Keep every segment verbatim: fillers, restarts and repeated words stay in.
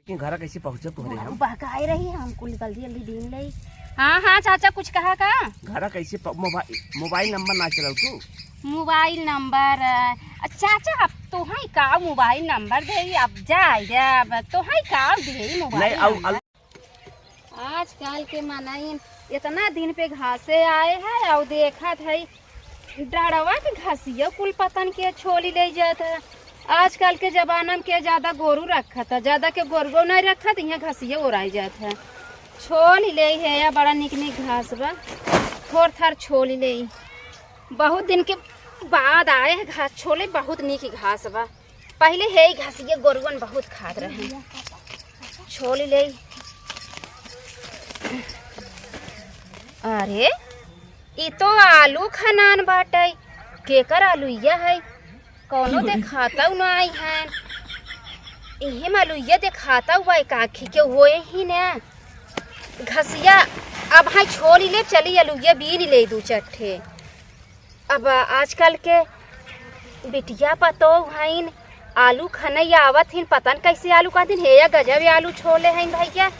कि घरा कैसे पहुँचब तोहरे हम? बहकाए रही हम कुल जल्दी जल्दी बीन ले। हाँ, हाँ, चाचा, कुछ कहा का? घरा कैसे प-, मोबाइल, मोबाइल नंबर ना चलाऊ तू? मोबाइल नंबर, अ, चाचा, अब तोहई का मोबाइल नंबर देई? अब जाए रे, अब तोहई का देई मोबाइल नहीं, अब, नंबर? अब आजकल के मनई इतना दिन पे घासे आए है और देखत है, डड़वा के घसिया कुल पतन के छोली ले जात है। आजकल के जमाना में के ज्यादा गोरू रखत है, ज्यादा के गोरुओ नहीं रखत, यहाँ घसिया ओराई जात है। छोली ले है या बड़ा निक निक घास बा, थोर थार छोली ले। बहुत दिन के बाद आए है घास छोले, बहुत निक घास बा। पहिले हे घसिया गोरुअन बहुत खात रहे। छोली ले। अरे, ई तो आलू खनान बाटै। केकर आलुइया है? कौनो देखातौ नाई है। इहे में आलुइया देखातौ बा, काखी के होए ही ना। घसिया, अब हाँ छोली ले, चली आलुइया बीन ले दू चट्ठे। अब आजकल के बिटिया पतोह हईन, आलू खनई आवत हिन, पता न कैसे आलू कहत हिन। हे या गजब आलू छोले हईन भैया।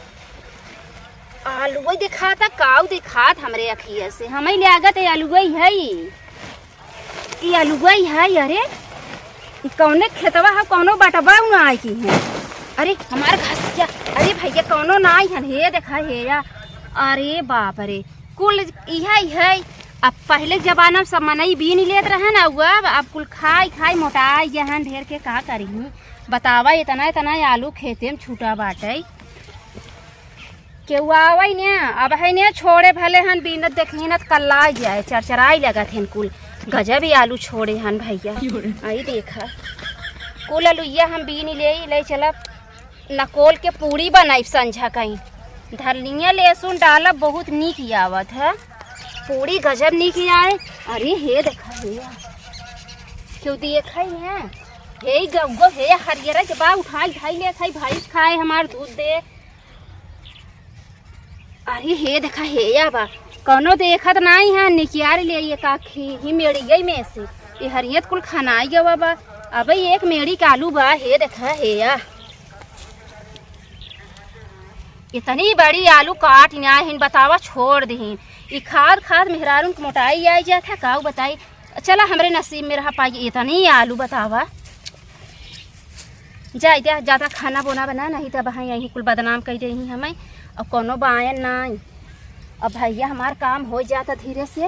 आलू वही दिखाता, काऊ दिखात हमरे अखिया से। हमें लागत है आलू वही है। ई आलू वही है, अरे, ई कौने खेतवा है, कौनो बटवा न आए की है। अरे, हमार घसिया, अरे भैया, कौनो नाई हन, हे देखा, हे या। अरे बाप रे, कुल इहे, इहे। अब पहिले के जमाना में सब मनई बीन लेत रहे ना, अब, अब कुल खाई, खाई मोटाई गए हन, ढेर के का करी। बतावा, इतना, इतना आलू खेते में छूटा बाटै। केहू आवै ने, अब है ने छोड़े भले हन, बीनत देखिन त कल्ला जाए, चरचराई लगत हन कुल। गजब ही आलू छोड़े हन भैया। आई देखा, कुल आलुइया हम बीन ले, ले चलब। नकोल के पूड़ी बनाइब संझा कहीं। धनिया लहसुन डालब, बहुत नीक आवत है। पूड़ी गजब नीक आए। अरे हे देखा हे, केहू देखै है? हे गौगो हे हरियर के बा, उठाई उठाई ले खाई, भैंस खाए हमार दूध दे। अरे हे देखा हे या बा, कौनो देखत नाई है, निकियार ले ये काखी ही मेड़ियै में से। ये हरियत कुल खनाई गवा बा। अबे एक मेड़ी के आलू बा, हे देखा हे या। इतनी बड़ी आलू काट ना हिन, बतावा, छोड़ दिहिन। ई खाद, खाद मेहरारून के मोटाई आई जात है, काऊ बताई। चला, हमरे नसीब में रहा पाई, इतनी आलू, बतावा। जाए दे, ज्यादा खाना बोना बना, नहीं तो अब यहीं कुल बदनाम कइ देही हमें, और कौनो बायन नाई। अब भैया, हमार काम हो जाता धीरे से,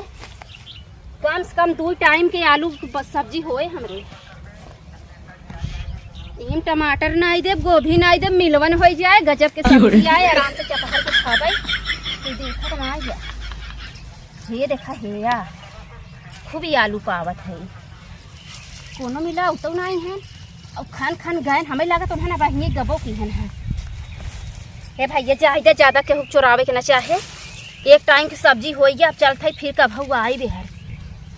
कम से कम दू टाइम के आलू ब-, सब्जी होए हमरे। इम टमाटर नाई देब, गोभी नाई देब, मिलवन होइ जाए, गजब के सब्जी आए, आराम से चपहर के खाबै। तू देखत ना जा। हे देखा हे या, खूब ही आलू पावत है। कोनो मिला उतौ नाई है। और खान खान गए, हमें लागत उन्हें ना बहिए गबो की है। हे भैया, जाए दे, ज्यादा केहू चोरावे के ना चाहे। एक टाइम की सब्जी होई गया, अब चलत है फिर कब हुआ आई बेहर।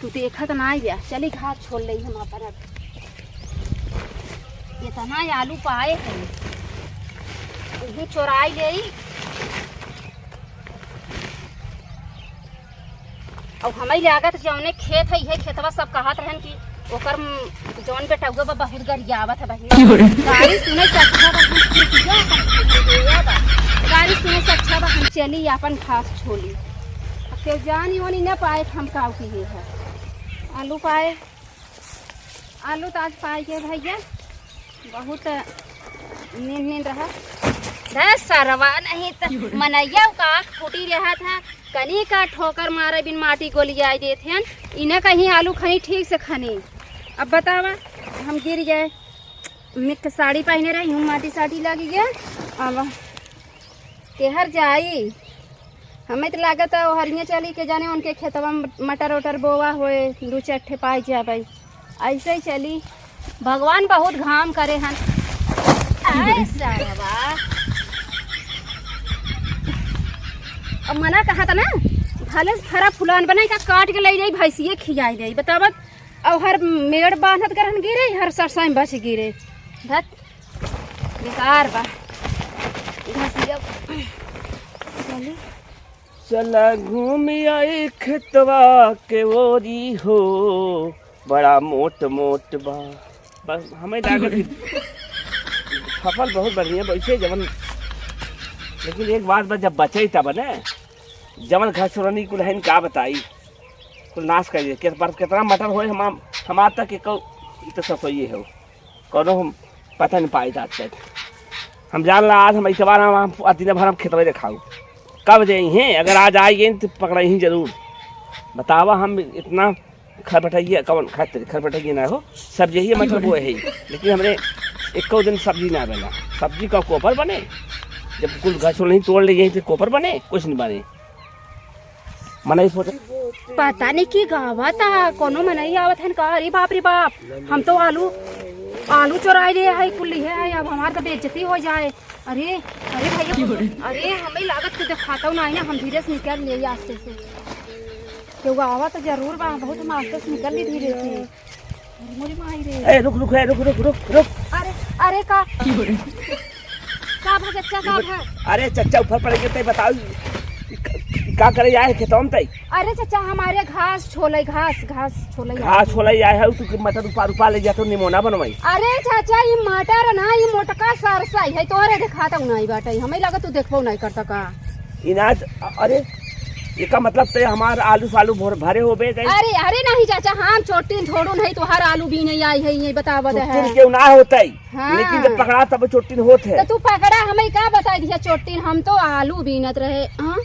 तू देखत ना आइया, चली घास छोल ले हम अपन। अब इतना आलू पाए हैं, उहू चोराई ले। और हमें लागत जौने खेत है, इहे खेतवा सब कहत रहन कि ओकर म-, जौन बेटउआ बा बहुत गरियावत है बहिन। गारी सुने से अच्छा बा हम चली अपन घास छोली। अब केहू जानी ओनी न पाए कि हम काऊ किहे है। आलू पाए, आलू तो आज पाए के भैया बहुत नीन नीन रहा। धे सरवा नहीं त मनैया का आँख फूटी रहा था, कनी का ठोकर मारे बिन माटी गोलियाई देत हन। इन्हें कहीं आलू खनी ठीक से खनी। अब बतावा, हम गिर गए। मिक साड़ी पहने रही हूँ, माटी साटी लगी गया। अब केहर जाई? हमें तो लागत है, ओहरिये चली के जाने उनके खेतवा में मटर उटर बोवा होए, दू चार ठे पाई जाबे। ऐसे ही चली, भगवान बहुत घाम करे हन। ऐसा बा। अब मना कहा था ना, भले फरा फुलान बनाई का काट के ले जाई, भैंसिए खियाई जाई। बतावत, और हर मेड़ बांधत गरहन गिरे, हर सरसों में बच गिरे। धत, बेकार बा। घसिया। चली। चला घूम आई खेतवा के ओरी हो, बड़ा मोट मोट बा। बस हमें लागत फसल बहुत बढ़िया बइसे जवन, लेकिन एक बात बा, जब बचई तब ने, जवन घास छोलनी कुल हइन का बताई, कुल नाश कर दिए। केत-, पर केतना मटर होए, हम, हमार तक एको, ई तो ससोइए हो, कौनो हम पता नहीं पाई आज तक। हम जान ला, आज हम इतवार हम, हम दिन भर हम खेतवे देखाऊ। कब जाई हैं, अगर आज आई गई तो पकड़ई ही जरूर। बतावा, हम इतना खरपटैया, कौन खर-, खरपटैया ना हो, सब यही मतलब वो है, लेकिन हमरे एको दिन सब्जी ना बना। सब्जी का कोपर बने, जब कुल घास नहीं तोड़ ले जाई तो कोपर बने, कुछ नहीं बने। मनई सोचे। पता नहीं की गावा था, कोनो मनई आवत हन का, अरे बाप रे बाप, हम तो आलू, आलू चोराई ले है, कुल ले है, अब हमार तो बेइज्जती हो जाए। अरे, अरे भैया, अरे हमें लागत के देखाता नहीं ना, हम धीरे से निकल ले आस्ते से। केहू आवा तो जरूर बा, बहुत हम आस्ते से निकल ली धीरे से। अरे मोरी माई रे। ए, रुक, रुक, ए, रुक, रुक, रुक, रुक। अरे, अरे का? का भा चच्चा, का भा? अरे चच्चा, ऊपर पड़ गए, तै बताओ, का, का करे आए खेतवा में तै? अरे चच्चा, हमारे घास छोले, घास, घास छोले आए। घास छोले आए है, तू मटर उपा, उपा ले जा, तो निमोना बनवाई। अरे चाचा, ये मटर ना, ये मोटका सरसा है, तोहरे देखाता नहीं बाटे, हमें लगा तू देखबो नहीं करता का। इनाज, अरे, एका मतलब ते हमार आलू सालू भर, भरे होबे गए। अरे, अरे नहीं चाचा, हम चोटिन थोड़ू नहीं, तोहार आलू बीने आई है, ये बतावत है। चोटिन केहू ना होतई, हाँ। लेकिन जब पकड़ा तब चोटिन होत है। तो तू पकड़ा, हमें का बताई दिया चोटिन, हम तो आलू बीनत रहे, हाँ?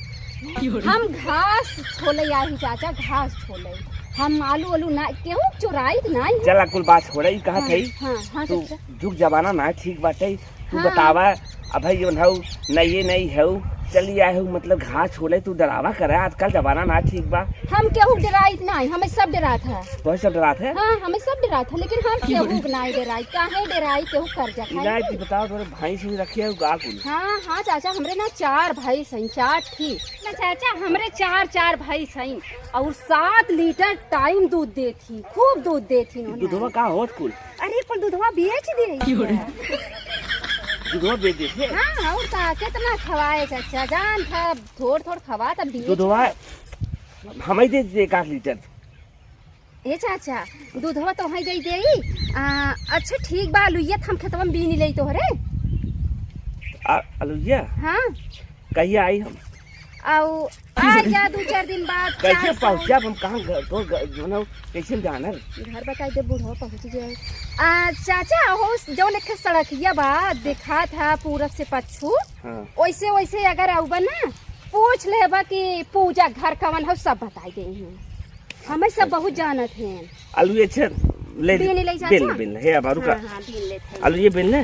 हम घास छोले आई चाचा, घास छोले, हम आलू, आलू ना, केहू चोराइत नहीं। चला कुल बात छोड़ा, ई कहत हाँ, है, हाँ, हाँ, तू चाचा। जुग जमाना ना ठीक बाटे, तू हाँ। बतावा, अबही जौन हऊ, नइये नई हऊ, चली आए हऊ, मतलब घास छोले, तू डरावा करे, आजकल जमाना ना ठीक बा। हम केहू डराइत नाहीं, हमें सब डरात है। तोहे सब डरात है? हाँ, हमें सब डरात है, लेकिन हम केहू के नाहीं डराई, काहे डराई, केहू कर जात है। इलाज की बताओ, तोरे भैंस भी रखी है, का कुल? हाँ, हाँ, चाचा, हमरे ना चार भैंस हैं, चार ठी। ना चाचा, हमरे चार, चार भैंस हैं और सात लीटर टाइम दूध देत ही, खूब दूध देत ही उन्होंने। दूधवा का होत कुल? अरे, कुल दूधवा बेच दे। क्यों रे? दूधवा बेच देत है? हाँ, और का, कितना खवाए चाचा, जान था, थोड़ थोड़ खवा तब बेच। दूधवा हमें दे दे एक आध लीटर। ए चाचा, दूधवा तो हमें दे दे। आ, अच्छा ठीक बा, अलुइया त हम खेतवा में बीन ले तोहरे। आ, अलुइया? हाँ। कहिया आई हम? आउ, आ जा दू चार दिन बाद, कैसे चार सौ। पहुँचब हम? कहाँ घर, तोर घर, जो ना, कैसे जानब? घर बताई दे, बूढ़वा पहुँच जाए। आ, चाचा, हो, जौन एक ठे सड़किया बा, देखात है पूरब से पच्छू। हाँ। वैसे, वैसे अगर आउबा ना, पूछ लेबा कि पूजा घर कवन हौ, सब बताई देइहैं। हमें सब बहुत जानत हैं। आलू ये छे, ले बीन ले जा, बेल, जा। बेल, हे अब रुका। हाँ, हाँ, बीन लेत हैं। आलू ये बेल ले।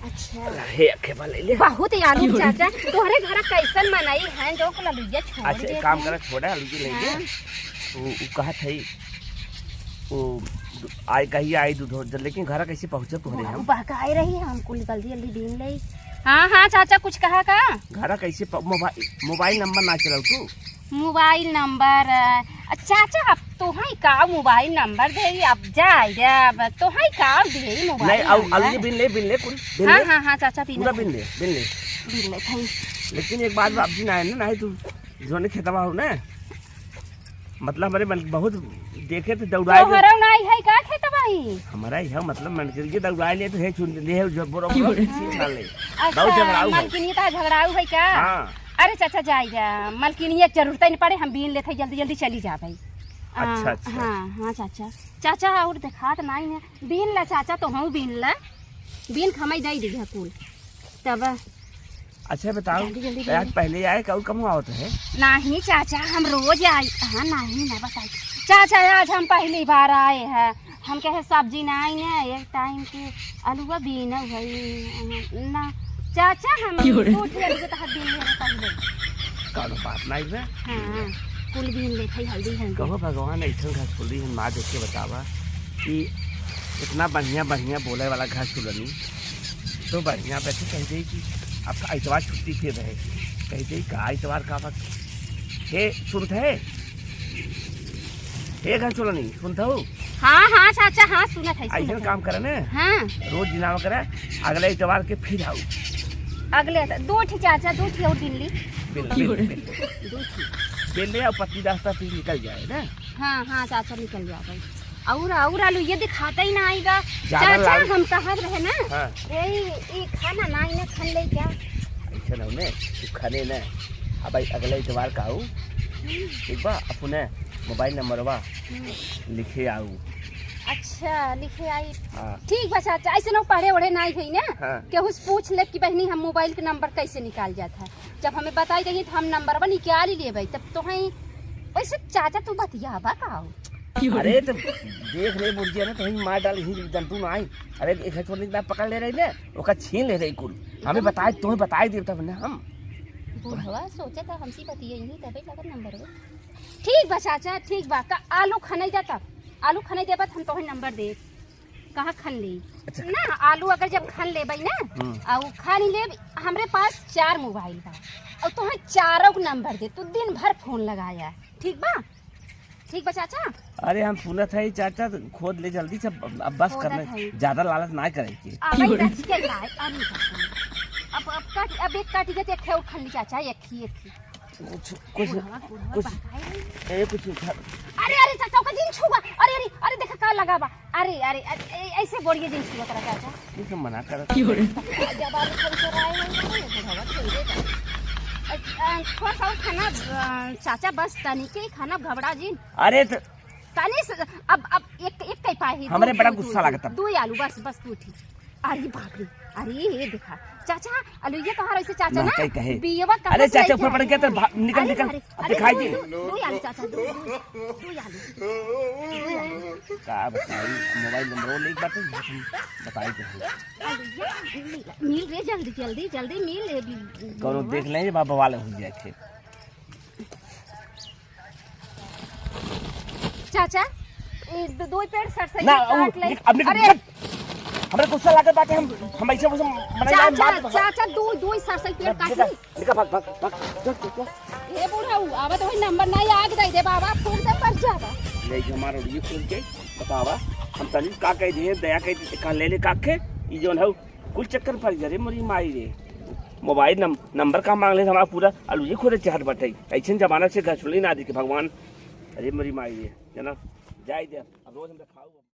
अच्छा। हे अखे बा ले ले। बहुत ही आलू चाचा, तोहरे घर कैसन मनई हैं जो कुल आलू ये छोड़ अच्छा, देत काम हैं। करा, छोड़ा, आलू ये ले ले। हाँ। वो, वो कहत है, वो आई कहिए आई दूध हो, लेकिन घर कैसे पहुँचे तोहरे हम? बहकाए रही हम कुल जल्दी जल्दी बीन ले। हाँ, हाँ, चाचा कुछ कहा का? घर कैसे प-, मोबाइल, मोबाइल नंबर ना चलाऊ तू? मोबाइल नंबर, अ, चाचा, अब तोहई का मोबाइल नंबर देई, अब जाए रे, अब तोहई का देई मोबाइल नहीं, अब, अब नंबर? ये बिन ले, बिन ले, कुल, बिन हाँ, ले। हाँ, हाँ, चाचा, बिन पूरा ले। बिन ले, बिन ले। बिन ले, भाई। लेकिन एक बात, अब जी ना है ना, नहीं तू जोने खेतवा हो ना, मतलब, हमरे मन बहुत देखे तो दौड़ाए दे। तोहरो नाई है का खेतवा ही? हमारा ही है, मतलब, मन के दौड़ाए ले तो है, छुन ले है, जो बोरो बोरो की चीज खा ले। अच्छा, बहुत झगड़ाऊ है। मलकिनी तो झगड़ाऊ है का? हाँ। अरे चाचा, जाई जा, मलकिनिया के जरूरत ही नहीं पड़े, हम बीन लेते जल्दी जल्दी चली जा भाई। आ, अच्छा, अच्छा। हाँ, हाँ चाचा, चाचा और देखात नाई है, बीन ला चाचा, तो हूँ बीन ला, बीन खमाई दे दिया कुल। तब अच्छा बताओ, जल्दी, जल्दी, आज जल्दी। पहले आए का और कम हुआ होता है? नहीं चाचा, हम रोज आए। हाँ, नहीं ना बताई चाचा, आज हम पहली बार आए हैं। हम कहे सब्जी नहीं ना, एक टाइम के अलुआ बीन है ना चाचा, हम क्यों रे? दो ठे अलुआ तो बीन ले पहले। कौनो बात नहीं बे। हाँ, कुल बीन लेत है हल्दी हल्दी। कहो भगवान, ऐसन घर खोली हम ना देख के बतावा कि इतना बढ़िया बढ़िया बोले वाला घर सुलनी। तो बढ़िया बैठे कह दे कि अब इतवार छुट्टी फिर रहे, कह दे का इतवार का वक्त। हे सुनत है, हे घर चलो नहीं सुनत हो? हाँ, हाँ, चाचा, हाँ, सुनत है, ऐसे सुनत है। काम करे ना। हाँ। रोज दिनावा करे, अगले इतवार के फिर आओ। अगले त-, दो ठी चाचा, दो ठी और दिन ली। Bill, bill, bill, bill. दो ठी। बिल ले आओ, पत्नी रास्ता फिर निकल जाए ना। हाँ, हाँ, चाचा, निकल जाओ भाई। और, और आलू ये दिखाता ही ना आई बा। ज्यादा चाचा, लाल- हम कहब रहे ना, हाँ। यही, ई खाना ना, इन्हें खन ले क्या? ऐसा ना होने, तू खने ना। अब अगले इतवार का आऊ, हम्म। ठीक बा, अपने मोबाइल नंबरवा हम्म। लिखे आऊ। अच्छा, लिखे आई। हाँ। ठीक बा चाचा, ऐसे ना पढ़े ओढ़े ना आई है ना, हाँ। केहू से पूछ ले कि बहनी हम मोबाइल के नंबर कैसे निकाल जात है। जब हमें बताई देही तो हम नंबरवा निकाल ही लेबै। तब तो है वैसे चाचा तू बतियाबा का हो? अरे तो देख रे मुर्गिया ने तो ही मार डाल ही जंतु ना आई। अरे एक है छोड़ ना पकड़ ले रही ने, ओका छीन ले रही कुल। हमें बताए, तुम्हें बताए देव तब ना हम। बुढ़वा सोचा था हमसे बतियाई ही तबे लगत नंबरवा। ठीक बा चाचा, ठीक बा। का आलू खनाई जाता, आलू खनाई देबा त हम तोहे नंबर देब। कहाँ खन ले? अच्छा। ना, आलू अगर जब खन लेबै ना, हम्म। आ उ खन लेब, हमरे पास चार मोबाइल बा। और तोहे चारों को नंबर दे, तू दिन भर फोन लगाया। ठीक बा? ठीक बा चाचा? अरे हम सुनत है चाचा, खोद ले जल्दी से, अब बस खोदत करना, है। ज्यादा लालच ना करे के। अब रच के लाए, अब नहीं करते। अब, अब काट, अब एक काटी जाते, एक है उठन ली चाचा, एक ही, एक ही। कुछ, कुछ, बुढ़वा, बुढ़वा कुछ, बहकाए रही। ए, कुछ उठा। अरे, अरे, चाचा, ओका जिन छुआ। अरे, अरे, अरे, देखा का लगा बा। अरे, अरे, अरे, ए, ऐसे गोड़िए जिन छुआ करा, चाचा। ये तो मना करत। जब आलू खरीद कर आए हैं, तो ये बुढ़वा खेल देगा। अ, अ, थोड़ा सा और खाना, अ, चाचा, बस तनी के खाना घबरा जिन। अरे, तो तनी से, अब, अब एक, एक कई पाही, हमरे दू बड़ा किलो गुस्सा दूध, लागत अब। दू आलू, बस, बस दू ठीक। अरे बाप रे, अरे ये देखा, चाचा, अलुइया कहाँ रही से चाचा ना ना? कहीं कहे। बियवा कहाँ अरे से चाचा लेके ऊपर पड़ आए गया तो हैं? भा-, निकल, अरे, निकल, अरे, अब अरे, दिखाई दे। दो, दो, दो आलू चाचा, दो, दो, दो आलू। का बताई, मोबाइल नंबर वो लेके बाटे, हम बताई दे। अलुइया मिल, मिल रे, जल्दी, जल्दी, जल्दी मिल रे, बी-, कौनो बियवा। देख लें, बाबा वाले हो जाए थे। चाचा, ई दो, दो पेड़ सरसई ना, के काट ले। निक-, अब निकल, अरे! निकल। हमरा गुस्सा लागत बाटे, हम, हम ऐसे वैसे मनाई चाचा, मार दे। चाचा, दो, दो सरसई पेड़ काट निकल, ले। निकल, भाग, भाग, भाग, भाग, भाग, भाग। ए बुढ़ऊ, आवा तो वही नंबर नहीं आग दे दे बाबा, फूंक दे पर जाबा। ले जो हमारा ये खोल के बतावा, हम तनी का कह दिए, दया कह दी, का ले ले का के, ई जोन हऊ, कुल चक्कर पड़ गया रे मोरी माई रे। मोबाइल नम-, नंबर का मांग ले हमारा पूरा, अलुइये खोदे चाहत बाटे। ऐसन जमाना से गछुली ना दिखे भगवान। अरे मोरी माई रे, जना, जाए दे, अब रोज हम खाऊ।